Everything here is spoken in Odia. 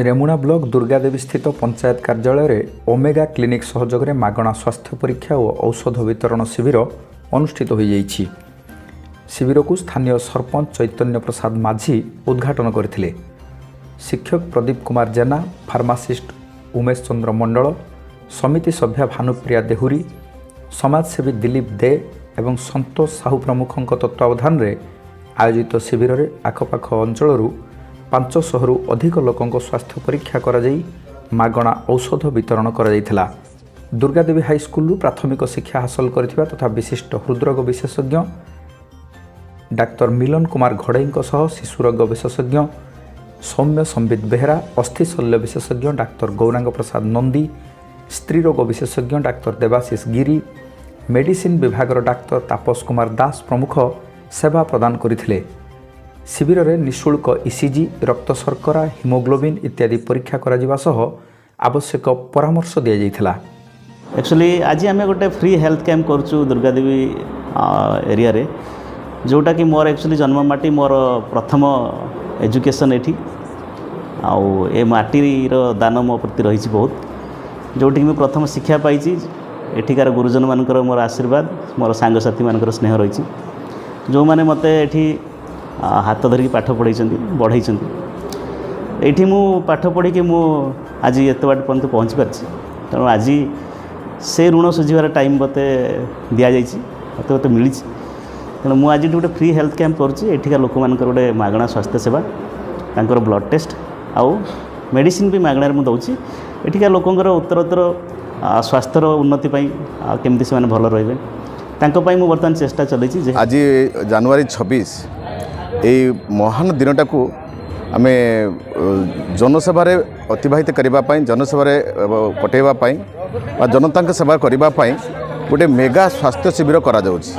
ରେମୁଣା ବ୍ଲକ ଦୁର୍ଗାଦେବୀ ସ୍ଥିତ ପଞ୍ଚାୟତ କାର୍ଯ୍ୟାଳୟରେ ଓମେଗା କ୍ଲିନିକ୍ ସହଯୋଗରେ ମାଗଣା ସ୍ୱାସ୍ଥ୍ୟ ପରୀକ୍ଷା ଓ ଔଷଧ ବିତରଣ ଶିବିର ଅନୁଷ୍ଠିତ ହୋଇଯାଇଛି। ଶିବିରକୁ ସ୍ଥାନୀୟ ସରପଞ୍ଚ ଚୈତନ୍ୟ ପ୍ରସାଦ ମାଝୀ ଉଦ୍ଘାଟନ କରିଥିଲେ। ଶିକ୍ଷକ ପ୍ରଦୀପ କୁମାର ଜେନା, ଫାର୍ମାସିଷ୍ଟ ଉମେଶ ଚନ୍ଦ୍ର ମଣ୍ଡଳ, ସମିତି ସଭ୍ୟା ଭାନୁପ୍ରିୟା ଦେହୁରୀ, ସମାଜସେବୀ ଦିଲୀପ ଦେ ଏବଂ ସନ୍ତୋଷ ସାହୁ ପ୍ରମୁଖଙ୍କ ତତ୍ତ୍ୱାବଧାନରେ ଆୟୋଜିତ ଶିବିରରେ ଆଖପାଖ ଅଞ୍ଚଳରୁ 500ରୁ ଅଧିକ ଲୋକଙ୍କ ସ୍ୱାସ୍ଥ୍ୟ ପରୀକ୍ଷା କରାଯାଇ ମାଗଣା ଔଷଧ ବିତରଣ କରାଯାଇଥିଲା। ଦୁର୍ଗାଦେବୀ ହାଇସ୍କୁଲରୁ ପ୍ରାଥମିକ ଶିକ୍ଷା ହାସଲ କରିଥିବା ତଥା ବିଶିଷ୍ଟ ହୃଦରୋଗ ବିଶେଷଜ୍ଞ ଡାକ୍ତର ମିଲନ କୁମାର ଘଡ଼େଇଙ୍କ ସହ ଶିଶୁରୋଗ ବିଶେଷଜ୍ଞ ସୌମ୍ୟ ସମ୍ବିତ ବେହେରା, ଅସ୍ଥିଶଲ୍ୟ ବିଶେଷଜ୍ଞ ଡାକ୍ତର ଗୌରାଙ୍ଗ ପ୍ରସାଦ ନନ୍ଦୀ, ସ୍ତ୍ରୀରୋଗ ବିଶେଷଜ୍ଞ ଡାକ୍ତର ଦେବାଶିଷ ଗିରି, ମେଡିସିନ ବିଭାଗର ଡାକ୍ତର ତାପସ କୁମାର ଦାସ ପ୍ରମୁଖ ସେବା ପ୍ରଦାନ କରିଥିଲେ। ଶିବିରରେ ନିଃଶୁଳ୍କ ଇସିଜି, ରକ୍ତ ଶର୍କରା, ହିମୋଗ୍ଲୋବିନ୍ ଇତ୍ୟାଦି ପରୀକ୍ଷା କରାଯିବା ସହ ଆବଶ୍ୟକ ପରାମର୍ଶ ଦିଆଯାଇଥିଲା। ଆକ୍ଚୁଆଲି ଆଜି ଆମେ ଗୋଟେ ଫ୍ରି ହେଲ୍ଥ କ୍ୟାମ୍ପ କରୁଛୁ ଦୁର୍ଗାଦେବୀ ଏରିଆରେ, ଯେଉଁଟାକି ମୋର ଆକ୍ଚୁଆଲି ଜନ୍ମ ମାଟି, ମୋର ପ୍ରଥମ ଏଜୁକେସନ୍ ଏଠି। ଆଉ ଏ ମାଟିର ଦାନ ମୋ ପ୍ରତି ରହିଛି ବହୁତ, ଯେଉଁଠିକି ମୁଁ ପ୍ରଥମ ଶିକ୍ଷା ପାଇଛି। ଏଠିକାର ଗୁରୁଜନମାନଙ୍କର ମୋର ଆଶୀର୍ବାଦ, ମୋର ସାଙ୍ଗସାଥିମାନଙ୍କର ସ୍ନେହ ରହିଛି, ଯେଉଁମାନେ ମୋତେ ଏଠି ହାତ ଧରିକି ପାଠ ପଢ଼େଇଛନ୍ତି, ବଢ଼େଇଛନ୍ତି। ଏଇଠି ମୁଁ ପାଠ ପଢ଼ିକି ମୁଁ ଆଜି ଏତେ ବାଟ ପର୍ଯ୍ୟନ୍ତ ପହଞ୍ଚି ପାରିଛି। ତେଣୁ ଆଜି ସେ ଋଣ ସୁଝିବାର ଟାଇମ୍ ମୋତେ ଦିଆଯାଇଛି, ମୋତେ ମୋତେ ମିଳିଛି। ତେଣୁ ମୁଁ ଆଜି ଗୋଟେ ଫ୍ରି ହେଲ୍ଥ କ୍ୟାମ୍ପ କରୁଛି। ଏଠିକା ଲୋକମାନଙ୍କର ଗୋଟେ ମାଗଣା ସ୍ୱାସ୍ଥ୍ୟ ସେବା, ତାଙ୍କର ବ୍ଲଡ଼ ଟେଷ୍ଟ ଆଉ ମେଡ଼ିସିନ ବି ମାଗଣାରେ ମୁଁ ଦେଉଛି। ଏଠିକା ଲୋକଙ୍କର ଉତ୍ତରୋତ୍ତର ସ୍ୱାସ୍ଥ୍ୟର ଉନ୍ନତି ପାଇଁ ଆଉ କେମିତି ସେମାନେ ଭଲ ରହିବେ, ତାଙ୍କ ପାଇଁ ମୁଁ ବର୍ତ୍ତମାନ ଚେଷ୍ଟା ଚଲେଇଛି ଯେ ଆଜି ଜାନୁଆରୀ 26, ଏଇ ମହାନ ଦିନଟାକୁ ଆମେ ଜନସେବାରେ ଅତିବାହିତ କରିବା ପାଇଁ, ଜନସେବାରେ କଟାଇବା ପାଇଁ ବା ଜନତାଙ୍କ ସେବା କରିବା ପାଇଁ ଗୋଟେ ମେଗା ସ୍ୱାସ୍ଥ୍ୟ ଶିବିର କରାଯାଉଛି।